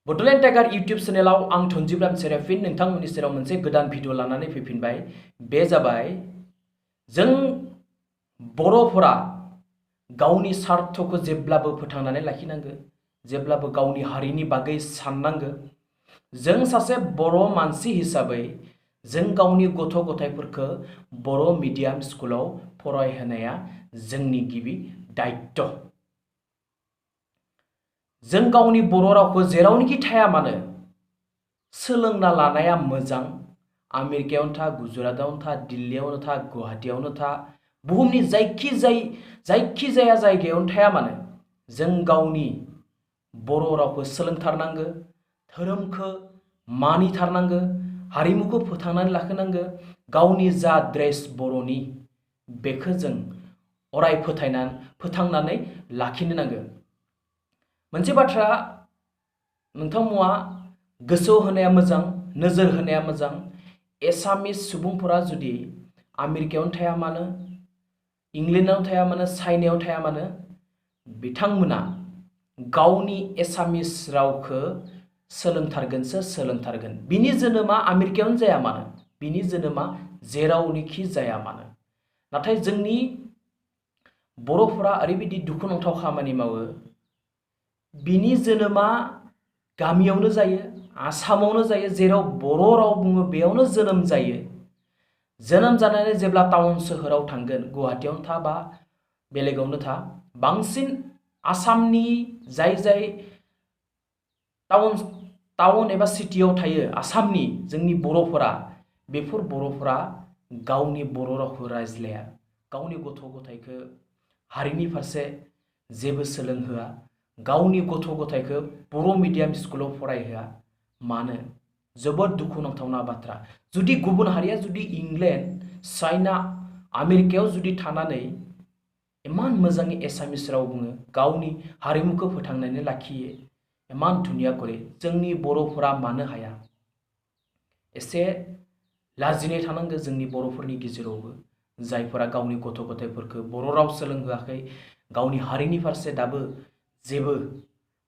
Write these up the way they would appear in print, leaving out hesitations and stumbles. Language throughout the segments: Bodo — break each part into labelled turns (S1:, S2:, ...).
S1: बड'लेण्ड टाइगार इउट्यूब चेनेलाव आं धनजिब सेराफिन नोंथांमोननि सेराव मोनसे गोदान भिडिअ लानानै फैफिनबाय। बे जाबाय जों बर'फोरा गावनि स्वार्थखौ जेब्लाबो फोथांनानै लाखिनांगो, जेब्लाबो गावनि हारिनि बागै साननांगो। जों सासे बर' मानसि हिसाबै जों गावनि गथ' गथायफोरखौ बर' मिडियाम स्कुलाव फरायहोनाया जोंनि गिबि दायित्व। जों गावनि बर' रावखौ जेरावनोखि थाया मानो सोलोंना लानाया मोजां। आमेरिकायावनो था, गुजरातआवनो था, दिल्लीयावनो था, गुवाहाटीयावनो था, बुहुमनि जायखिजाया जायगायावनो थाया मानो जों गावनि बर' रावखौ सोलोंथारनांगो, धोरोमखौ मानिथारनांगो, हारिमुखौ फोथांनानै लाखिनांगो। गावनि जा ड्रेस बर'नि बेखौ जों अराय फोथांनानै लाखिनो नांगो। मोनसे बाथ्रा नोंथांमोना गोसोआव होनाया मोजां, नोजोर होनाया मोजां। एसामिस सुबुंफोरा जुदि आमेरिकायावनो थाया मानो, इंलेण्डआवनो थाया मानो, चाइनायाव थाया मानो, बिथांमोना गावनि एसामिस रावखौ सोलोंथारगोन। बिनि जोनोमा आमेरिकायावनो जाया मानो, बिनि जोनोमा जेरावनोखि जाया मानो। नाथाय जोंनि बर'फोरा ओरैबायदि दुखुनांथाव खामानि मावो, बिनि जोनोमा गामियावनो जायो, आसामावनो जायो, जेराव बर' राव बुङो बेयावनो जोनोम जायो। जोनोम जानानै जेब्ला टाउन सोहोराव थांगोन, गुवाहाटीयावनो था बा बेलेगावनो था, बांसिन आसामनि जाय टाउन एबा सिटियाव थायो, आसामनि जोंनि बर'फोरा, बेफोर बर'फोरा गावनि बर' रावखौ रायज्लाया, गावनि गथ' गथायखौ हारिनि फारसे जेबो सोलोंहोआ, गावनि गथ' गथायखौ बर' मिडियाम स्कुलाव फरायहोआ। मानो? जोबोद दुखुनांथावना बाथ्रा। जुदि गुबुन हारिया जुदि इंलेण्ड, चाइना, आमेरिकायाव जुदि थानानै इमान मोजाङै एसामिस राव बुङो, गावनि हारिमुखौ फोथांनानै लाखियो, इमान धुनिया करे, जोंनि बर'फोरा मानो हाया? एसे लाजिनाय थानांगो जोंनि बर'फोरनि गेजेरावबो, जायफोरा गावनि गथ' गथायफोरखौ बर' राव सोलोंहोआखै, गावनि हारिनि फारसे दाबो जेबो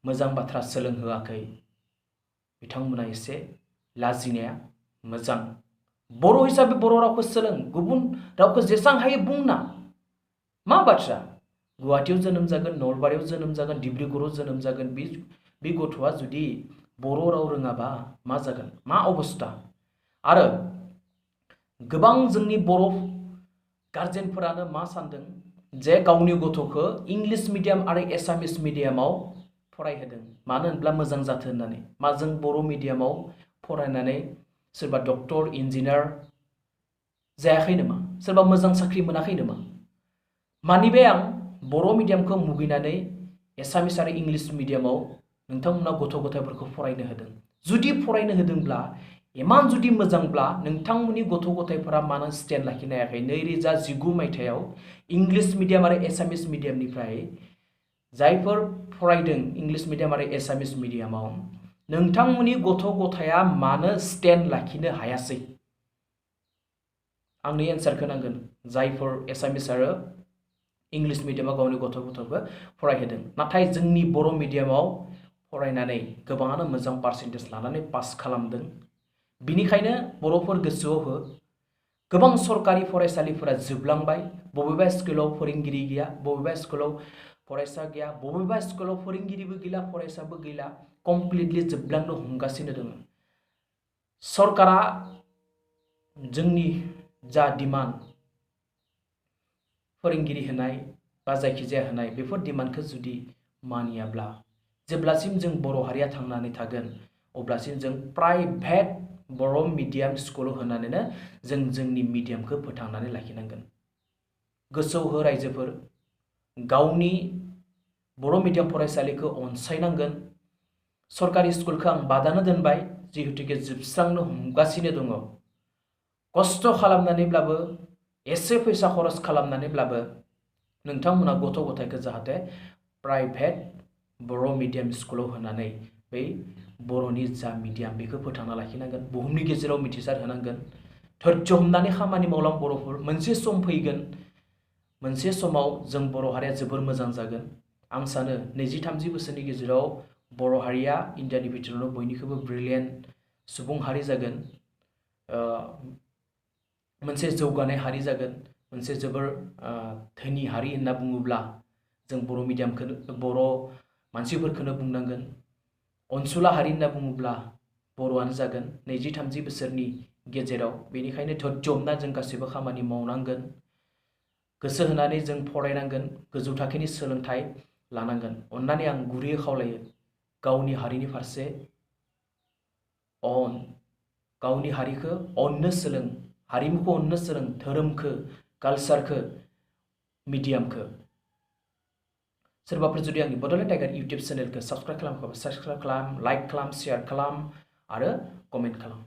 S1: मोजां बाथ्रा सोलोंहोआखै। बिथांमोना एसे लाजिनाया मोजां। बर' हिसाबै बर' रावखौ सोलों, गुबुन रावखौ जेसां हायो बुंना। मा बाथ्रा? गुवाहाटीयाव जोनोम जागोन, नलबारियाव जोनोम जागोन, डिब्रुगड़आव जोनोम जागोन, बे गथ'आ जुदि बर' राव रोङाबा मा जागोन? मा अबस्था? आरो गोबां जोंनि बर' गार्जेनफोरानो मा सानदों जे गावनि गथ'खौ इंलिश मिडियाम आरो एसामिस मिडियामाव फरायहोदों, मानो होनब्ला मोजां जाथों होननानै। मा जों बर' मिडियामाव फरायनानै सोरबा डक्टर, इन्जिनियार जायाखै नामा? सोरबा मोजां साख्रि मोनाखै नामा? मानिबाय आं बर' मिडियामखौ मुगैनानै एसामिस आरो इंलिश मिडियामाव नोंथांमोना गथ' गथायफोरखौ फरायनो होदों। जुदि फरायनो होदोंब्ला, इमान जुदि मोजांब्ला, नोंथांमोननि गथ' गथायफोरा मानो स्टेन्ड लाखिनो हायाखै? 2019 मायथाइयाव इंलिश मिडियाम आरो एसामिस मिडियामनिफ्राय जायफोर फरायदों इंलिश मिडियाम आरो एसामिस मिडियामाव, नोंथांमोननि गथ' गथाया मानो स्टेन्ड लाखिनो हायासै? आंनि एन्सारखौ नांगोन। जायफोर एसामिस आरो इंलिश मिडियामाव गावनि गथ' गथायखौ फरायहोदों, नाथाय जोंनि बर' मिडियामाव फरायनानै गोबाङानो मोजां पार्सेन्टेज लानानै पास खालामदों। बिनिखायनो बर'फोर गोसोआव हो, गोबां सरकारि फरायसालिफोरा जोबलांबाय। बबेबा स्कुलाव फोरोंगिरि गैया, बबेबा स्कुलाव फरायसा गैया, बबेबा स्कुलाव फोरोंगिरिबो गैला, फरायसाबो गैला, कमप्लिटलि जोबलांनो हमगासिनो दङ। सरकारा जोंनि जा डिमान्ड फोरोंगिरि होनाय बा जायखिजाया होनाय, बेफोर डिमान्डखौ जुदि मानियाब्ला, जेब्लासिम जों बर' हारिया थांनानै थागोन, अब्लासिम जों प्राइभेट बर' मिडियाम स्कुलाव होनानैनो जों जोंनि मिडियामखौ फोथांनानै लाखिनांगोन। गोसोआव हो रायजोफोर, गावनि बर' मिडियाम फरायसालिखौ अनसायनांगोन। सरकारि स्कुलखौ आं बादानो दोनबाय, जिहेतुके जोबस्रांनो हमगासिनो दङ। खस्थ' खालामनानैब्लाबो, एसे फैसा खरस खालामनानैब्लाबो नोंथांमोना गथ' गथायखौ जाहाथे प्राइभेट बर' मिडियाम स्कुलाव होनानै बै बर'नि जा मिडियाम बेखौ फोथांना लाखिनांगोन, बुहुमनि गेजेराव मिथिसार होनांगोन। धैर्य हमनानै खामानि मावलां बर'फोर, मोनसे सम फैगोन, मोनसे समाव जों बर' हारिया जोबोर मोजां जागोन। आं सानो 20-30 बोसोरनि गेजेराव बर' हारिया इन्डियानि बिथोरावनो बयनिख्रुइबो ब्रिलियेन्ट सुबुं हारि जागोन, मोनसे जौगानाय हारि जागोन, मोनसे जोबोर धोनि हारि होनना बुङोब्ला जों बर' मिडियामखौनो बर' मानसिफोरखौनो बुंनांगोन। अनसुला हारि होनना बुङोब्ला बर'आनो जागोन 20-30 बोसोरनि गेजेराव। बेनिखायनो धैर्य हमना जों गासैबो खामानि मावनांगोन, गोसो होनानै जों फरायनांगोन, गोजौ थाखोनि सोलोंथाइ लानांगोन। अन्नानै आं गुरैयै खावलायो, गावनि हारिनि फारसे गावनि हारिखौ अननो सोलों, हारिमुखौ अननो सोलों, धोरोमखौ, कालचारखौ, मिडियामखौ। सोरबाफोर जुदि आंनि बड'लेण्ड टाइगार इउटिउब चेनेलखौ साबस्क्राइब खालामाखैबा साबस्क्राइब खालाम, लाइक खालाम, शेयार खालाम आरो कमेन्ट खालाम।